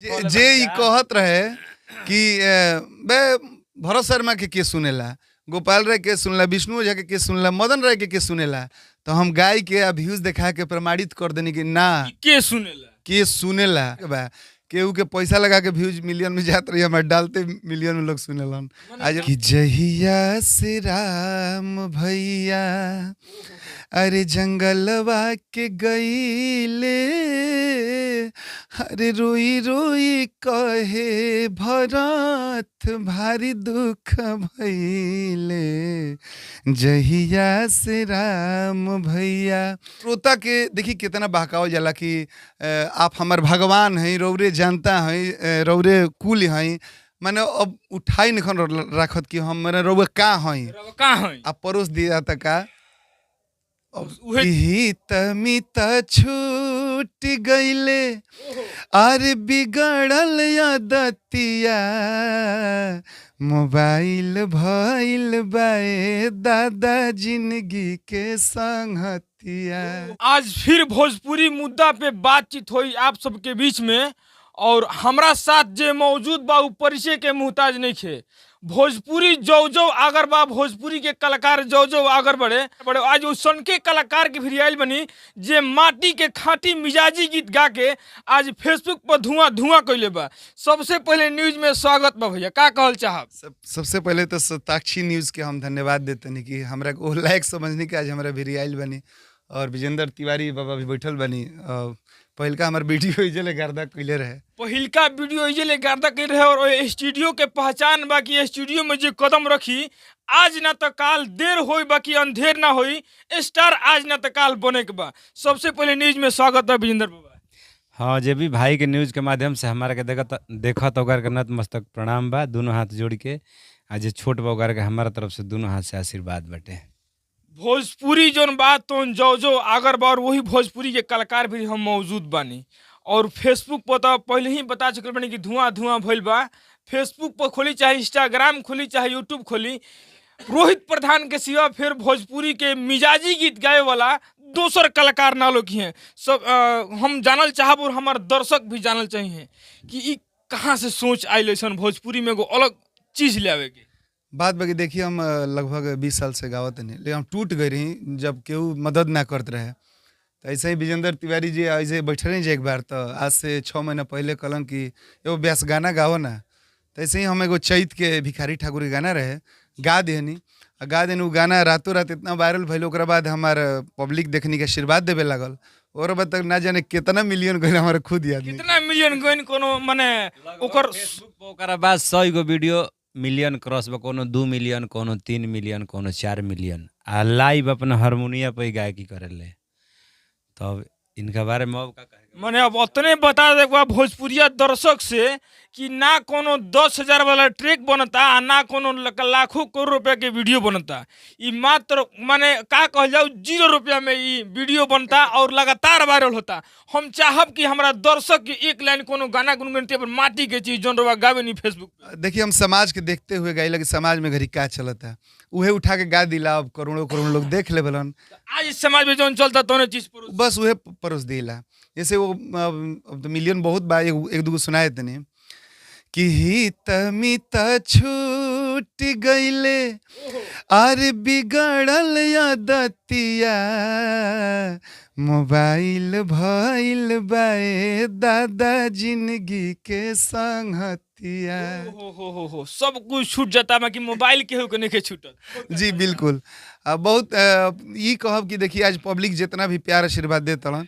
जे ई कहत रहे कि बे भरत शर्मा के सुनेला, गोपाल राय के सुनेला, विष्णु ओझा के सुनेला, मदन राय के सुनेला, तो हम गाय के आ व्यूज देखा के प्रमाणित कर देनी कि ना के सुनेला, के सुनेला बा। केहू के पैसा लगा के व्यूज मिलियन में जात रही, हमारे डालते मिलियन में लोग सुनेलन। आज कि जहिया से राम भैया अरे जंगलवा के गईले, अरे रोई रोई कहे भरत भारी दुख भइले, जहिया से राम भैया। श्रोता के देखी कितना बहकावल जाला कि आप हमार भगवान हैं, रौरे जनता हैं, रौरे कुल हैं, माने अब उठाई निखन राखत कि हम माने रौरे का हैं, का हैं, आ परोस दिया त का हित मित छूट गईले आर बिगड़ल आदतिया, मोबाइल भइल बाए दादा जिंदगी के संगतिया। आज फिर भोजपुरी मुद्दा पे बातचीत हुई आप सबके बीच में, और हमरा साथ जे मौजूद बा उ परिचय के मुहताज नहीं खे। भोजपुरी जो जो आगर बा, भोजपुरी के कलाकार जो जो आगर बढ़े बड़े, आज उस सन के कलाकार के फिर आयल बनी जे माटी के खाटी मिजाजी गीत गा के आज फेसबुक पर धुआं धुआं कैले बा। सबसे पहले न्यूज में स्वागत बा भैया, का कहल चाहब? सबसे पहले तो सताक्षी न्यूज़ के हम धन्यवाद देते हैं कि हमरा को लायक समझने के आज हमरा भी आयल बनी, और विजेंद्र तिवारी बाबा भी बैठल बनी। पहिलका हमार वीडियो इजले गर्दा कइले रहे, पहिलका वीडियो इजले गर्दा कइले रहे, और स्टूडियो के पहचान बा कि स्टूडियो में जो कदम रखी आज ना तो काल देर होई बाकी अंधेर ना होई, स्टार आज ना तो काल बने के बा। सबसे पहले न्यूज में स्वागत है विजेंद्र बाबा। हाँ, जे भी भाई के न्यूज़ के माध्यम से हमारा के देखत ओकर के नतमस्तक प्रणाम बा, दोनों हाथ जोड़ के, आ जे छोट बा ओकर के हमारा तरफ से दोनों हाथ से आशीर्वाद बाटे। भोजपुरी जोन बात तो जो जो आगर बा, और वही भोजपुरी के कलाकार भी हम मौजूद बानी। और फेसबुक पर तो पहले ही बता चुकल बानी कि धुआं धुआं भइल बा। फेसबुक पर खोली चाहे इंस्टाग्राम खोली चाहे यूट्यूब खोली, रोहित प्रधान के सिवा फिर भोजपुरी के मिजाजी गीत गाए वाला दोसर कलाकार ना लोग हैं। सब हम जानल चाहब और हमार दर्शक भी जानल चाहिए कि ई कहाँ से सोच आयल ऐसन भोजपुरी में एगो अलग चीज़ ले आवे के। बात बाकी देखिए, हम लगभग 20 साल से गावत नहीं, लेकिन हम टूट गए रही जब केहू मदद ना करते रहे। तो ऐसे ही विजेंद्र तिवारी जी ऐसे बैठे रही एक बार, तो आज से 6 महीना पहले कहलन कि एगो ब्यास गाना गाओ ना, तो ऐसे ही हम एगो चैत के भिखारी ठाकुर के गाना रहे गा देनी, आ गा देनी। वो गाना रातों रात इतना वायरल भइल, ओकरा बाद हमार पब्लिक देखनी के आशीर्वाद देवे लागल। और बाद तक ना जाने कितना मिलियन गइल, हमारा खुद याद नहीं कितना मिलियन गइल। कोनो माने ओकर ओकरा बाद 100 गो वीडियो मिलियन क्रॉस बा, कोनो 2 मिलियन, कोनो 3 मिलियन, कोनो 4 मिलियन, आ लाइव अपना हारमोनिया पे गायकी करेले। तब इनका बारे में अब का कहे माने अब उतने बता दे भोजपुरिया दर्शक से कि ना कोनो 10,000 वाला ट्रैक बनता आ ना कोनो लाखों करोड़ रुपया के वीडियो बनता। ई मात्र माने का कहल जाओ 0 रुपया में ई वीडियो बनता और लगातार वायरल होता। हम चाहब कि हमारा दर्शक के एक लाइन कोनो गाना गुनगुनते पर माटी के चीज जोन रवा गावे नहीं फेसबुक पे। देखिए, हम समाज के देखते हुए गाई लगे, समाज में घड़ी का चलता है उहे उठा के गा दिला, अब करोड़ों करोड़ लोग देख ले बलन। आज समाज में जोन चलता तो चीज बस उहे परोस दिला। जैसे वो अब तो मिलियन बहुत बा, एक दूगो सुनाए तनी कि हित मित छूट गईले आर बिगड़ल आदतिया, मोबाइल भइल बाए दादा जिंदगी के संगतिया। हो हो सब कुछ छूट जाता बाकी मोबाइल के हो के नहीं छूटत। जी बिल्कुल। बहुत ई कहब कि देखिए आज पब्लिक जितना भी प्यार आशीर्वाद देता,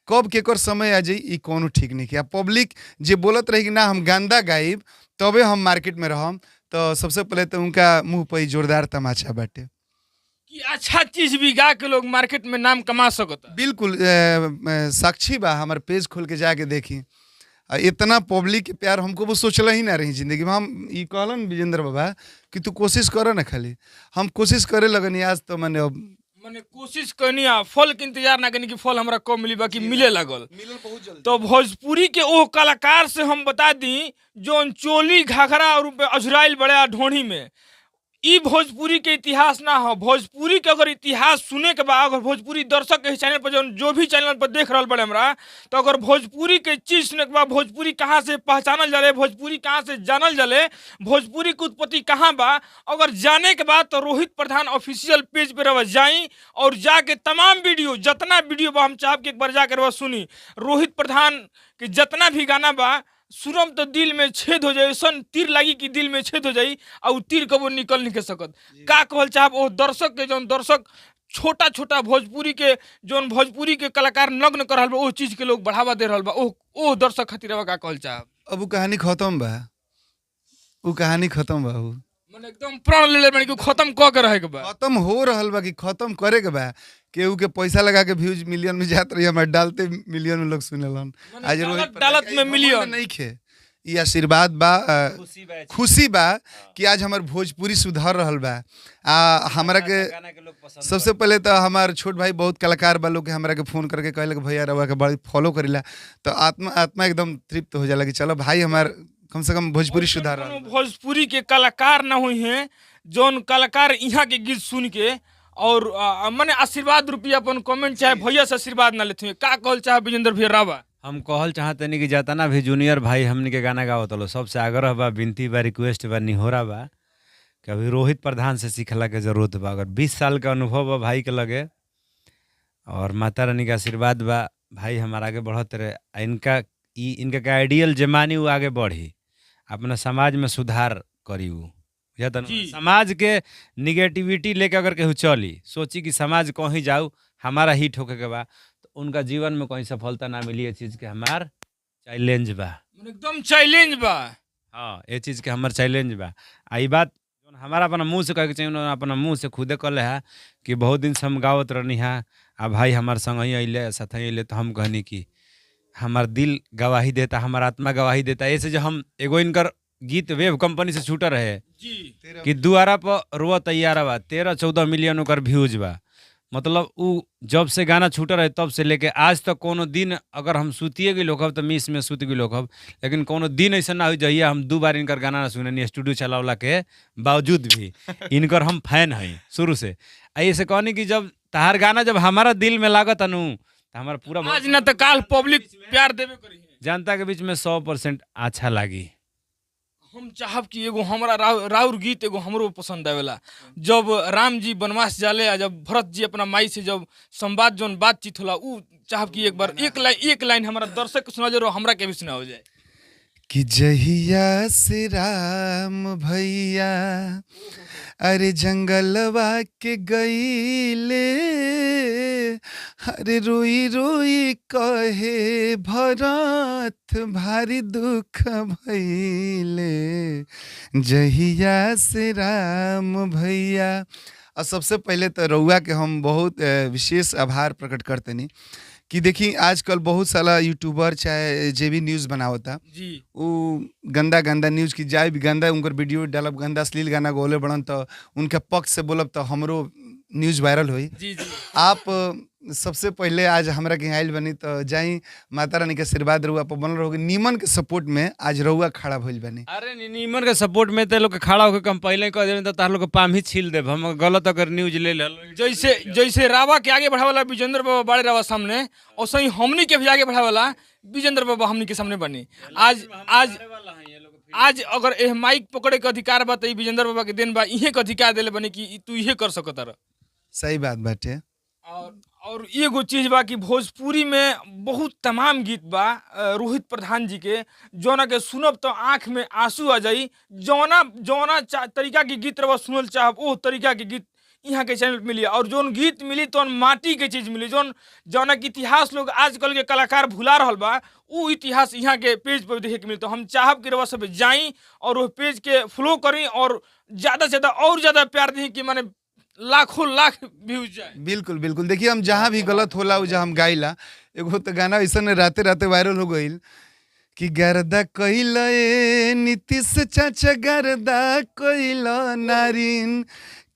कब केकर समय आ जाई ई कोनो ठीक नहीं। आ पब्लिक जे बोलत रही कि ना हम गांदा गाइब तबे हम मार्केट में रहम, तो सबसे पहले तो उनका मुंह पर जोरदार तमाचा बाटे कि अच्छा चीज भी गा के लोग मार्केट में नाम कमा सकता। बिल्कुल साक्षी बा, हमारे पेज खोल के जाके देखी, इतना पब्लिक के प्यार हमको वो सोचल ही ना रही जिंदगी में। हम ई कहलन विजेंद्र बाबा कि तू कोशिश करो ना, खाली हम कोशिश करे लगनी आज तो मैंने अब माने कोशिश करनी आ फल के इंतजार ना करनी कि फल हमरा कब मिली, बाकी मिले लागल मिलल बहुत जल्दी। तो भोजपुरी के ओ कलाकार से हम बता दी जोन चोली घाघरा और अझुराइल बड़े ढोढ़ी में ई भोजपुरी के इतिहास ना हो। भोजपुरी के अगर इतिहास सुने के बा, अगर भोजपुरी दर्शक के चैनल पर जौन जो भी चैनल पर देख रहल बड़े हमरा, तो अगर भोजपुरी के चीज़ सुने के बा, भोजपुरी कहाँ से पहचानल जाले, भोजपुरी कहाँ से जानल जाले, भोजपुरी के उत्पत्ति कहाँ बा, अगर जाने के बाद तो रोहित प्रधान ऑफिशियल पेज पर रवा जाई और जाके तमाम वीडियो, जितना वीडियो बा, हम चाहब कि एक बार जाकर रवा सुनी। रोहित प्रधान के जितना भी गाना बा सुनम तो दिल में छेद हो जाए, ऐसन तीर लागी कि दिल में छेद हो जाई आ उ तीर कबो निकल नहीं के सकत। का कहल चाहब ओ दर्शक के, जौन दर्शक छोटा छोटा भोजपुरी के, जौन भोजपुरी के कलाकार नग्न कर रहल बा, ओ चीज के लोग बढ़ावा दे रहल बा, ओ ओ दर्शक खातिर रवा का कहल चाहब? अब उ कहानी खत्म बा, उ कहानी खत्म बा, उ मने एकदम प्रण ले ले बनी कि खत्म क के रहे के बा। खत्म हो रहल बा कि खत्म करे के बा। केहू के पैसा लगा के व्यूज मिलियन में जात रही, हमारे डालते मिलियन में लोग सुनेलन। मने आज डालत रोहित डालत में मिलियन। नहीं खे, ई आशीर्वाद बा, खुशी बा, खुशी बा कि आज हमार भोजपुरी सुधर रहल बा। आ हमरा के गाना के लोग पसंद सबसे पहले तो हमार छोट भाई बहुत कलाकार बा, लोग के हमरा के फोन करके कहले कि भैया रउआ के बड़ी फॉलो करीला, तो आत्मा आत्मा एकदम तृप्त हो जाला कि चलो भाई हमार कम से कम भोजपुरी सुधार रहल कोनो बा। भोजपुरी के कलाकार ना हुई हैं जौन कलाकार यहाँ के गीत सुन के और मने आशीर्वाद रुपया अपन कमेंट चाहे भैया से आशीर्वाद ना लेते हुए। का कहल चाहे विजेंद्र भैया रावा? हम कहल चाहतनी कि जितना भी जूनियर भाई हमनी के गाना गावत लो, सबसे आग्रह बा, विनती बा, रिक्वेस्ट बा, निहोरा बा कि अभी रोहित प्रधान से सीखला के जरूरत बा। अगर 20 साल के अनुभव बा भाई के लगे और माता रानी के आशीर्वाद बा, भाई हमारा आगे बढ़त रहे। आ इनका ई इनका के आइडियल जे मानी उ आगे बढ़ी, अपना समाज में सुधार करी उ बुझाता न? जी। समाज के निगेटिविटी लेके अगर केहू चली, सोची कि समाज कहीं जाऊ हमारा हिट होके के बा, तो उनका जीवन में कहीं सफलता ना मिली। ये चीज़ के हमार चैलेंज बा। मने एकदम चैलेंज बा। हाँ, ये चीज़ के हमार चैलेंज बा। आ ई बात जौन हमारा अपना मुँह से कहे के चाहिए, उन्होंने अपना मुँह से खुदे कहले है कि बहुत दिन से हम गावत रहनी है आ भाई हमार संग ही अइले, साथ ही अइले, तो हम कहनी कि हमार दिल गवाही देता, हमार आत्मा गवाही देता। ऐसे जो हम एगो इनकर गीत वेब कंपनी से छूटल रहे जी कि दुआरा पर रुआ तैयार बा, 13-14 मिलियन ओकर व्यूज बा। मतलब उ जब से गाना छूटल रहे तब से लेके आज तक कोनो दिन अगर हम सुतिए गेल होखब तो मिस में सुत गेल होखब, लेकिन कोनो दिन ऐसा ना हो जहिया हम 2 बार इनकर गाना ना सुननी स्टूडियो चलावला के बावजूद भी। इनकर हम फैन हई शुरू से। आ ऐसे कहनी कि जब तहार गाना जब हमारा दिल में लागत अनु तो हमारा पूरा आज ना तो काल पब्लिक प्यार देबे करी है। जनता के बीच में 100% अच्छा लागी। हम चाहब कि एगो हमरा राउर गीत एगो हमरो पसंद आवेला, जब राम जी वनवास जाले आ जब भरत जी अपना माई से जब संवाद जौन बातचीत होला, उ चाहब कि एक बार एक लाइन हमरा दर्शक के सुना जाए और हमरा के भी सुना हो जाए। कि जहिया से राम भैया अरे जंगलवा के गईले, अरे रोई रोई कहे भरत भारी दुख भइले, जहिया से राम भैया। और सबसे पहले तो रउआ के हम बहुत विशेष आभार प्रकट करतनी कि देखी आजकल बहुत सारा यूट्यूबर चाहे जे भी न्यूज़ बनावता जी उ गंदा गंदा न्यूज़ की जाए भी गंदा उनकर वीडियो डालब, गंदा अश्लील गाना गौले बड़न तो उनके पक्ष से बोलब तो हमरो न्यूज़ वायरल होई। जी जी आप सबसे पहले आज हमरा के यहाँ आइल बनी तो जाई माता रानी के आशीर्वाद रहुआ पर बनल रहोगे, नीमन के सपोर्ट में आज रहुआ खड़ा भइल बनी। अरे नीमन के सपोर्ट में तो लोग के खड़ा होके हम पहले ही कह देन तो तार लोग के पाम ही छील देब हम, गलत अगर न्यूज ले लेल। जैसे जैसे रावा के आगे बढ़ावाला विजेंद्र बाबा बड़े रावा सामने, और सही हमनी के भी आगे बढ़ावाला विजेंद्र बाबा हमनी के सामने बनी। आज आज आज अगर एह माइक पकड़े के अधिकार बा त ई विजेंद्र बाबा के देन बा, इहे के अधिकार देले बनी कि तू इहे कर सकत रह। सही बात बाटे। और एगो चीज बा कि भोजपुरी में बहुत तमाम गीत बा रोहित प्रधान जी के, जौना के सुनब तो आँख में आंसू आ जाई। जौना जौना तरीका के गीत रवा सुनल चाहब ओ तरीका के गीत यहाँ के चैनल पे मिली। और जौन गीत मिली तौन माटी के चीज़ मिली, जौन जौना के इतिहास लोग आजकल के कलाकार भुला रहल बा उ इतिहास यहाँ के पेज पर देखे के मिली। तो हम चाहब कि रवा सब जाई और वो पेज के फॉलो करी और ज़्यादा से ज़्यादा और ज़्यादा प्यार दी कि माने लाखों लाख व्यूज जाए। बिल्कुल बिल्कुल। देखिए हम जहाँ भी गलत होला उ जहाँ हम गाइला, एगो तो गाना ऐसा राते राते वायरल हो गईल कि गर्दा कइल ए नीतीश चाचा गर्दा कइल नारिन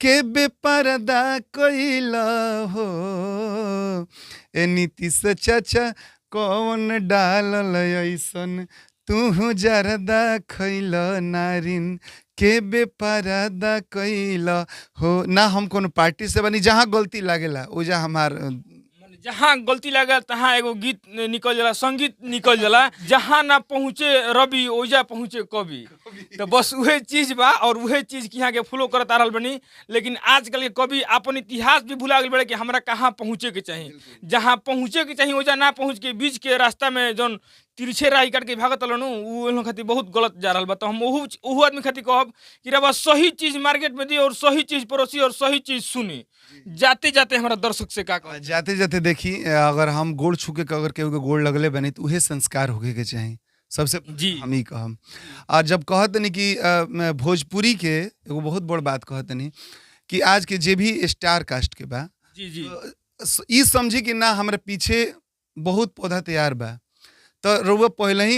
के बेपर्दा कइल हो, ए नीतीश चाचा कौन डालल ऐसन तू जरदा खइल नारिन के बेपरदा कैल हो। ना हम कोनो पार्टी से बनी, जहाँ गलती लागेला ओजा हमार माने जहाँ गलती लागल तहाँ एगो गीत निकल जाला, संगीत निकल जाला। जहाँ ना पहुँचे रवि ओजा पहुँचे कवि। तो बस उहे चीज बा और उहे चीज के यहाँ के फॉलो करत आ रहल बनी। लेकिन आजकल के कवि अपन इतिहास भी भुला गेल बड़े कि हमरा कहाँ पहुँचे के चाही। जहाँ पहुँचे के चाही ओजा ना पहुँच के बीच के रास्ता में जौन तिरछे राही काट के भागत रहनु, उ एहन खातिर बहुत गलत जा रहल बा। तो हम ओहू ओहू आदमी खातिर कहब कि रवा सही चीज मार्केट में दी और सही चीज परोसी और सही चीज सुनी। जाते जाते हमारा दर्शक से का कहब? जाते जाते देखी, अगर हम गोड़ छू के अगर केहू के गोड़ लगले बनी तो उहे संस्कार होखे के चाही सबसे। जी। हम ही कहम। और जब कहत नहीं कि भोजपुरी के एगो बहुत बड़ बात कहत नहीं कि आज के जे भी स्टार कास्ट के बा, जी जी ई समझी कि ना हमरा पीछे बहुत पौधा तैयार बा, तो रउआ पहले ही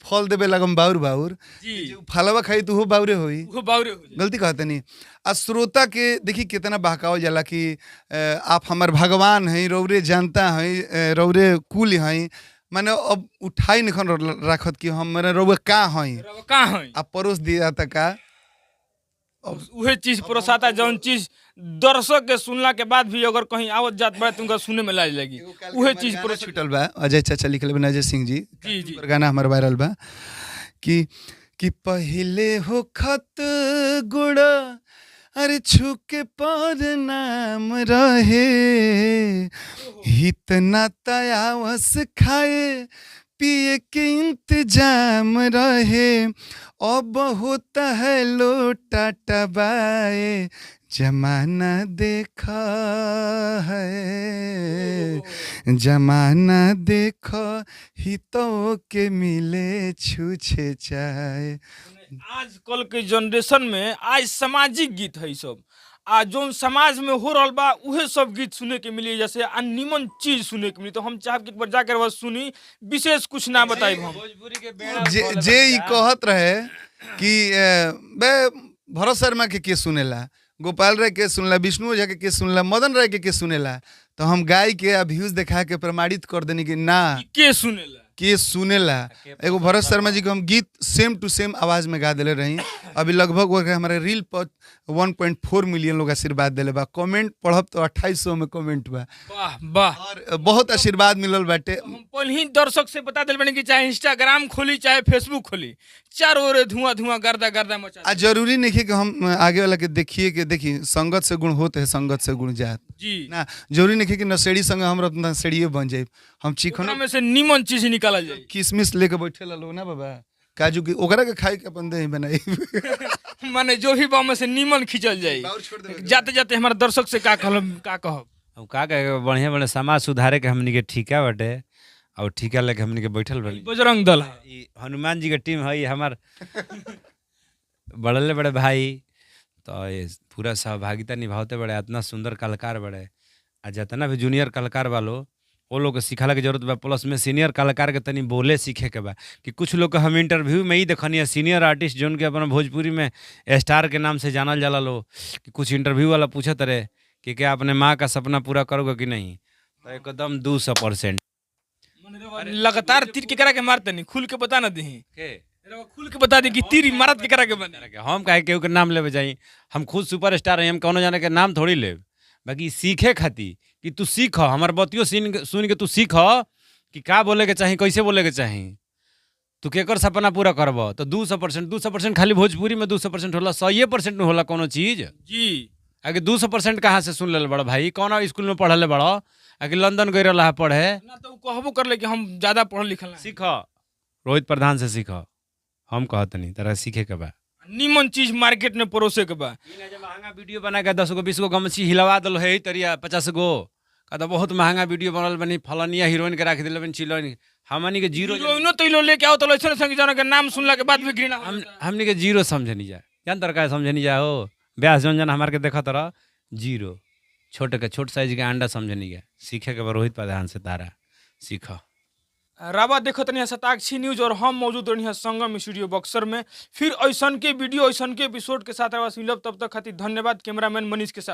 फल देवे लगम बाउर बाउर, जी जे फलवा खाई तो उहो बाउरे होई। उहो बाउरे हो जाई। गलती कहते नहीं। आ श्रोता के देखी कितना बहकावल जाला कि आप हमर भगवान हैं, रौरे जनता हैं, रौरे कुल हैं, माने अब उठाई निखन राखत कि हम माने रौरे का हैं। रवा का हैं। आ परोस दिया त का। उहे चीज परोसाता जौन चीज दर्शक के सुनला के बाद भी अगर कहीं आवत जात बा तुमका सुने में लाज लगी, उहे चीज गाना परोस छूटल बा, अजय चाचा लिखले बा, अजय सिंह जी। जी जी पर गाना हमर वायरल बा कि पहिले हो खत गुड़ अरे छुके पर नाम रहे, हितना तयावस खाए पिए के इंतजाम रहे, अब होता है लोटा टबाए जमाना देखा है, जमाना देखो हितों के मिले छूछे चाय। आजकल के जनरेशन में आज सामाजिक गीत है सब, आ जोन समाज में हो रहल बा उहे सब गीत सुने के मिली, जैसे आ निमन चीज सुने के मिली। तो हम चाहब कि एक बार जाकर बस सुनी, विशेष कुछ ना बताइब हम। भोजपुरी के बेड़ा जे बोले जे ई बच्चा। कहत रहे कि बे भरत शर्मा के सुनेला, गोपाल राय के सुनला, विष्णु ओझा के सुनला, मदन राय के सुनेला, तो हम गाय के आ व्यूज देखा के प्रमाणित कर देनी कि ना के सुनेला, के सुनेला। एगो भरत शर्मा जी के हम गीत सेम टू सेम आवाज में गा देले रही। अभी लगभग वो हमारे रील पर 1.4 मिलियन लोग आशीर्वाद दिले बा। कमेंट पढ़ब तो 2800 में कमेंट बा। वाह वाह। और बहुत आशीर्वाद मिलल बाटे। हम पहले ही दर्शक से बता दिल बनी कि चाहे इंस्टाग्राम खोली चाहे फेसबुक खोली, चारों ओर धुआं धुआं गर्दा गर्दा मचा। आ जरूरी नहीं है कि हम आगे वाला के देखिए कि देखिए संगत से गुण होते है, संगत से गुण जात जी ना। जरूरी नहीं है कि नशेड़ी संग हम अपना नशेड़िए बन जाए। हम चिकन ओकरा में से निमन चीज निकालल जाए। किशमिश लेके बैठे लो ना बाबा, काजू के ओकरा के खाए के अपन देह बनाई। माने जो भी बा में से निमन खींचल जाए। बाउर छोड़ देबे के। जाते जाते हमारे दर्शक से का कहब, का कहब? हम का कहे, बढ़िया बढ़िया समाज सुधारे के हमनी के ठीका बाटे और ठीका लेके हमनी के बैठल बानी। बजरंग दल है। ई हनुमान जी के टीम है, हमार बड़ले बड़े भाई तो ये पूरा सहभागिता निभावते बड़े, इतना सुंदर कलाकार बड़े। आ जितना भी जूनियर कलाकार वालो वो लोग के सिखाला के जरूरत बा, प्लस में सीनियर कलाकार के तनी बोले सीखे के बा कि कुछ लोग के हम इंटरव्यू में ही देखनी है सीनियर आर्टिस्ट जोन के अपना भोजपुरी में स्टार के नाम से जानल जाला लो, कि कुछ इंटरव्यू वाला पूछत रहे कि क्या अपने माँ का सपना पूरा करोगे कि नहीं, तो एकदम 200%। लगातार तीर के करा के मारते नहीं, खुल के बता ना दही के खुल के बता दी कि तीर मारत के करा के बने। हम काहे केहू के नाम लेवे जाई, हम खुद सुपर स्टार हैं, हम कौनो जाने के नाम थोड़ी लेब। बाकी सीखे खातिर कि तू सीख, हमार बतियो सुन के तू सीख कि का बोले के चाही, कैसे बोले के चाही, तू केकर सपना पूरा करब तो 200%, 200% खाली भोजपुरी में 200% होला, 100% न होला कोनो चीज। जी आगे 200% कहाँ से सुन लेल बड़ भाई, कौन स्कूल में पढ़ले बड़, आगे लंदन गई रहा पढ़े ना तो उ कहबो करले कि हम ज्यादा पढ़ल लिखल ना। सीख, रोहित प्रधान से सीख, हम कहत नहीं तरह सीखे के बा। निमन चीज मार्केट में परोसे के बा। महंगा वीडियो बना के 10 गो 20 गो गमछी हिलवा दल है तरिया 50 गो का तो बहुत महंगा वीडियो बनल बनी, फलनिया हीरोइन के राख दिल बनी चिलोइन, हमनी के जीरो हीरोइनो तो इ लोग लेके आओ तो ऐसे संग जाना के नाम सुनला के बाद भी घृणा हो हम जाता। हमनी के जीरो समझनी जा, जान तर का समझनी जा हो ब्यास जौन जन हमार के देखत रह जीरो, छोट के छोट साइज के अंडा समझनी जा। सीखे के बा रोहित प्रधान से तारा सीख। रावा देखत रही शताक्षी न्यूज और हम मौजूद रही संगम स्टूडियो बक्सर में। फिर ऐसन के वीडियो ऐसन के एपिसोड के साथ रावा मिलब, तब तक खातिर धन्यवाद। कैमरामैन मनीष के साथ।